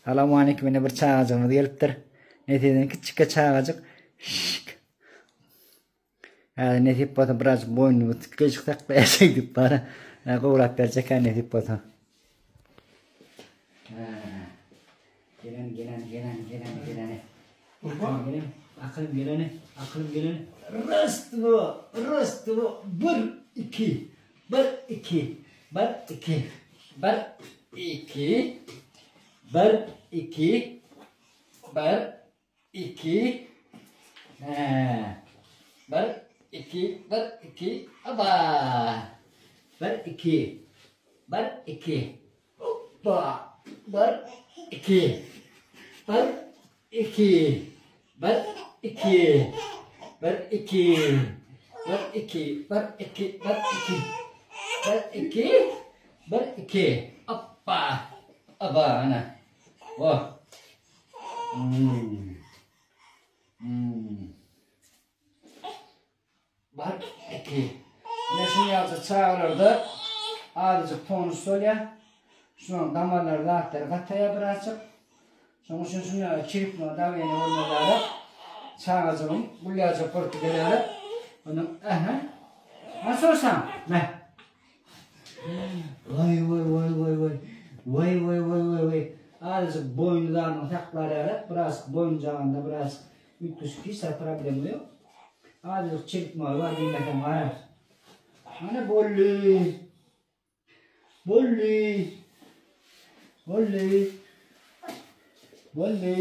Salam aleýkum ine bir çagajygymyz gelipdir. Nesibden kiçijik çagajyk. Şşk. Häzir nesip bolsa birazjyk boýnuny tikgejik saklaýar diýip bara. Gowrap berjek hä nesip bolsa. Gelen gelen gelen gelen geleni. Akylym geleni, akylym geleni, akylym geleni. Rast bu, rast bu. Bir, iki, bir, iki, bir, iki, bir, iki, bir, iki, bir, iki, hä, bir, iki, bir, iki, aba, bir, iki, bir, iki, hoppa, bir, iki, bir, iki, bir, iki, bir, iki, bir, iki, bir, iki, bir, iki, bir, iki, bir, iki, hoppa, aba, ana, oh. Hmm. Hmm. Bir, iki. Ine şuny ýaly çagalarda azajyk tonus bolýar. Şunuň damarlary zatlary gataýar birazjyk. Şonuň üçin şuny ýaly çiripno dawleniýe bolmaz ýaly çagajygyň gulýajyk bolup gider ýaly. Onuň aha. Ha sorsaň, me. Waý waý waý waý waý. Waý waý waý waý waý. Azajyk boýny zadyny saklar ýaly, biraz boýunjagynda biraz üýtgeşik hiç zat problema ýok. Azajyk çirkmegi bar diýmeseň gara. Mana boldy. Boldy. Boldy. Boldy.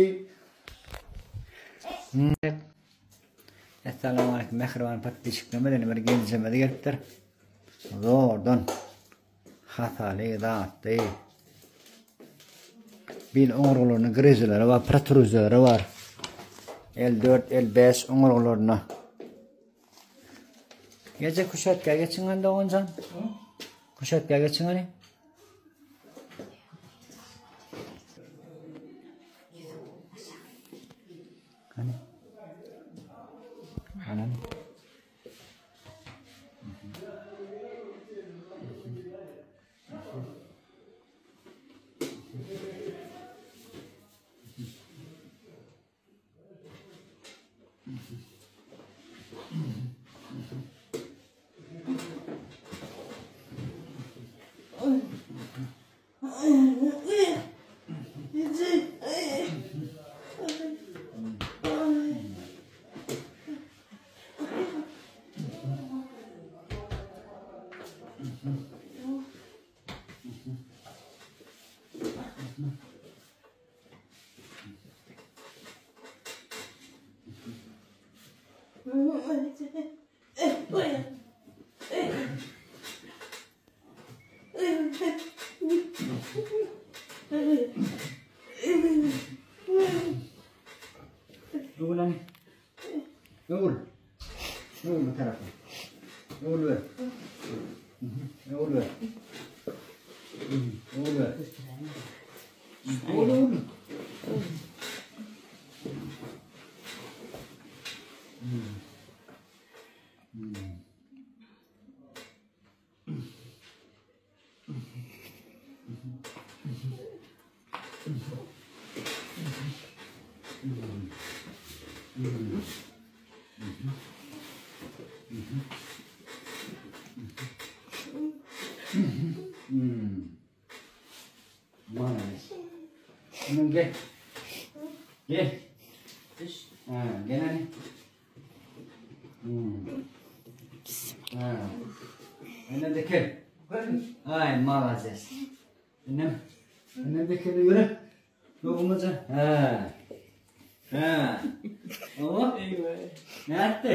Essalamu aleýkum mähriban podpisçiklerimiz indi bir geljemiz gelipdir. Zordan hasaly zatly. Bil oňurgalarynyň grejeleri bar, protruzýalary bar. L4, L5 oňurgalaryna. Gece kuşatga geçiň indi doganjan. Kuşatga geçiň hany. Hany. Hany. Öwül hany. Öwül. Öwül bu tarapa. Öwül ber. Öwül ber. Öwül ber. Öwül öwül. Indi gel. Gel. Ha, gel hany. Ha. Indi dikel. Ay, malades. Indi indi dikel ýöre. Dogumyja. Ha. Ha. O? Nätdi?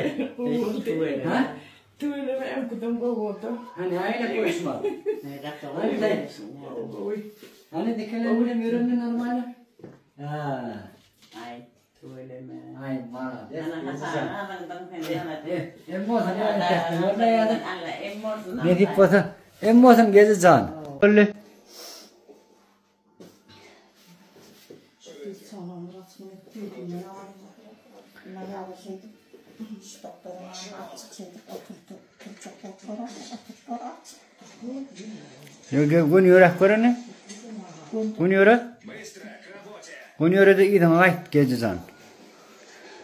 Ha? Tüweleme öňküden gowy boldy. Hani näle goýuşma? Hani dikelen bilen ýörende normal. Ha. Ay tüweleme. Ay malades. Sen Em bolsa näle tähti bolsa ýa-da. Alla em bolsun. Nesip bolsa, em bolsun gezi jan. Boldy. Gün ýöräp göreni. Gün ýöre. Göni ýörede yzyňa gaýt Geldijan.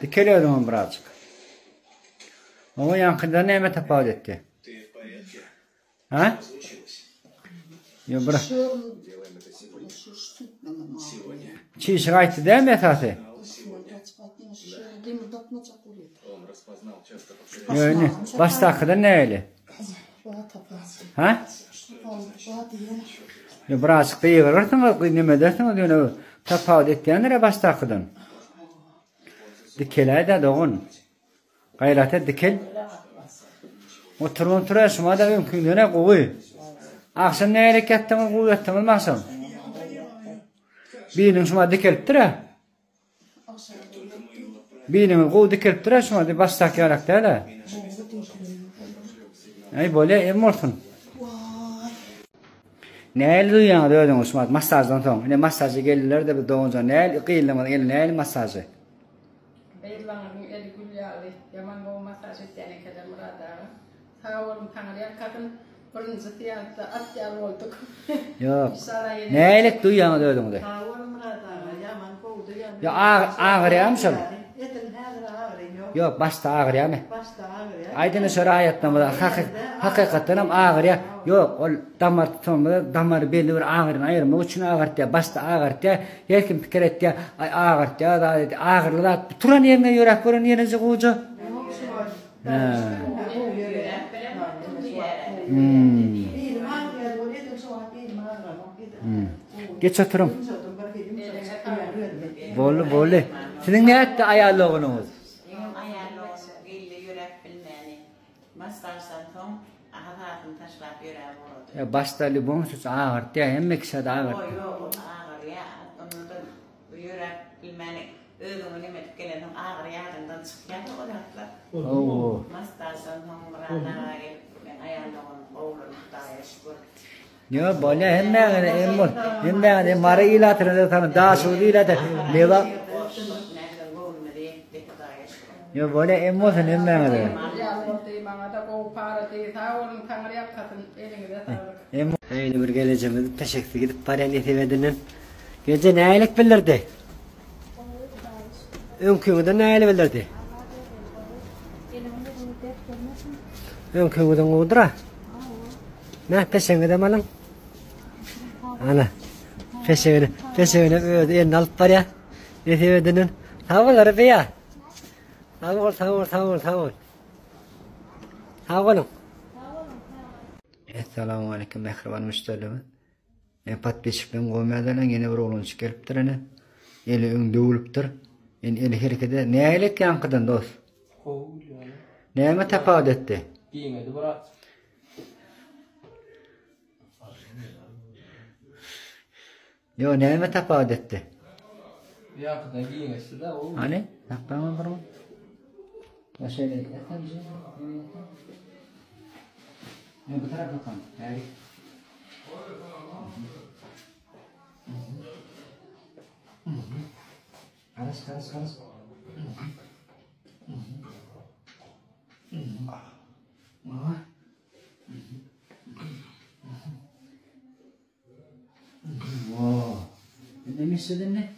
Dikel özüňem birazjyk. Oňa ýaňkydan näme tapawut etdi? Ha? Ýo bir. Çişi gaýtdy dämi esasy? Ýöne başdakydan nähili? Ha? Ýa birazjyk gygyrarsyňyz, neme edersiňiz, ýöne tapawut etýändir-ä başdakydan. Dikeläý-dä dogan. Gaýrat et, dikel. Otur, otur, şuma-da öňküňden-ä gowy. Agşam nähili ýatdyňyz, gowy ýatdyňyzmy agşam? Biliň şuma dikelipdir-ä. Biliňiz gowy dikelipdir-ä şuňa diýip başdaky ýalak däl-ä. Aý bolýa em bolsun. Nähili duýýaňyz özüňizi şumat massaždan soň? Ine massaža geldiler-de biz doganjan nähili gyzlaryňyzyň eli nähili massažy? Gyzlaryňyzyň eli gül ýaly. Ýaman gowy massaž etýän ekenler Myrat aga. Sag boluň Taňryýalkasyn birinji seansda at ýaly bolduk. Ýok. Nälik duýýaňyz özüňizi? Sag bol Myrat aga ýaman gowy duýýan. Ýok agyrýamy şol? Edil häzir agyrym ýok. Ýok başda agyrýamy? Başda agyrýar. Aýdyň şo raýatlarymyza hakykatdan hem agyrýar. Ýok ol damar tutanymyzda damary belli bir agyryny aýyrmak üçin agyrtýar. Başda agyrtýar. Her kim pikir etýär. Aý agyrtýar zat edýär. Agyryly zat turan ýeriňe ýöräp gören ýeneje goja. Geç oturyň. Boldy, boldy. Siziň nätdi aýal doganyňyz? Meňem aýal doganym geldi ýöräp bilmäni. Massaždan soň hasasyny taşlap ýöräp ugrady. Ýa başda lýubom suç agyrtýar, hemme kişä-de agyrtýar. Ýok, ýok, ol agyrýar. Ondan-da Ýöräp bilmän özüňi neme edip gelensoň agyry ýadyňdan çykýar-da o zatlar. Hawa. Massaždan soň Myrat aga gelip meň aýal doganym gowulandy Hudaýa şükür. Ýo bolýa hemmäňize em bol. Hemmäňize Mary ilatyna da salam Daşoguz ilaty Lebap. Nähili göwnümize ýetdi Hudaýa şükür. Ýo bolýa em bolsun hemmäňize. Ýaly boldy maňada gowy parady sag boluň Taňry ýalkasyn eliňize saglyk. Em. Eýle bir gelejemiz peşeksiz gidip barýan nesip edenden. Gece nälik bildirdi? Öňküňden näli bildirdi? Öňküňden gowudyr ha. Nä peşeňi de alyň. Ana. Peşeňini, peşeňini öz eline alyp barýar. Nesip edenden. Sag bol Rabiýa. Sag bol, sag bol, sag bol, sag bol. Sag boluň. Essalamu aleýkum mähriban müşderilerimiz. Men podpisçiklerim gowy mädelen ýene bir oglanjyk gelipdir ene. Eli öň döwülipdir. Indi eli hereket eder. Nähili etdi ýaňkydan dost? Gowy gülýär. Näme tapawut etdi? Giňedi biraz. Ýo, näme tapawut etdi? Ýaňkydan giňeşdi-de gowy. Hany, saklaňam bir gün. Ya şeýle ýatan Ne bu taraf bakalım. Bäri. Garaş, garaş, garaş. Indi misset indi.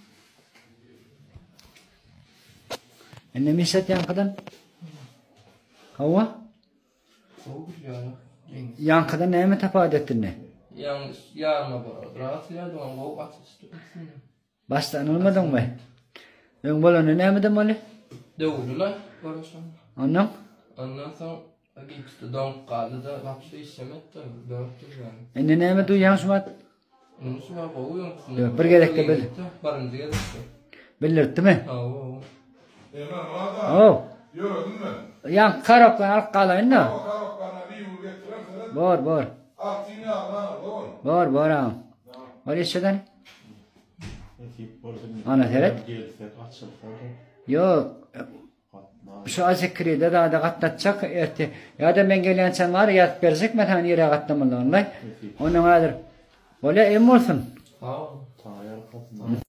Indi misset ýaňkydan. Hawa. Ýaňkydan näme tapawut etdi indi? Ýaňy ýaryma bolar. Rahat ýa dogan gowy açyşdy. Başda ynanmadyňmy? Öň bolany nämeden boldy? Döwüldi-le, görüşen. Ondan? Ondan soň gipsde doňup galdy-da, wapşe işlemedi-de, dönüp durdy ýaly. Indi näme duýýaň şu wagt? Indi şu wagt gowy öňküsinden. Ýok, bir gezekde bil. Birinji gezekde. Bildirtdimi? Hawa, hawa. Eme, Myrat aga. Haw. Ýörediňmi? Ýaňky korobkany alyp galaýyn-da. Hawa, korobkany bir getirersiňiz. Bor, bor. Agtyň ýagyny al, dogan. Bor, bor agam. Bor, işeden. Nesip bolsun. Ana seret. Gelsek açylsa-da. Ýok. Şu Azekride zada gatnatjak erte. Ýa-da men gelýänçäm bar ýazyp berjek men saňa nirä gatnamalydygyny. Ondan häzir. Bolýa em bolsun. Sag bol. Taýýar kasym.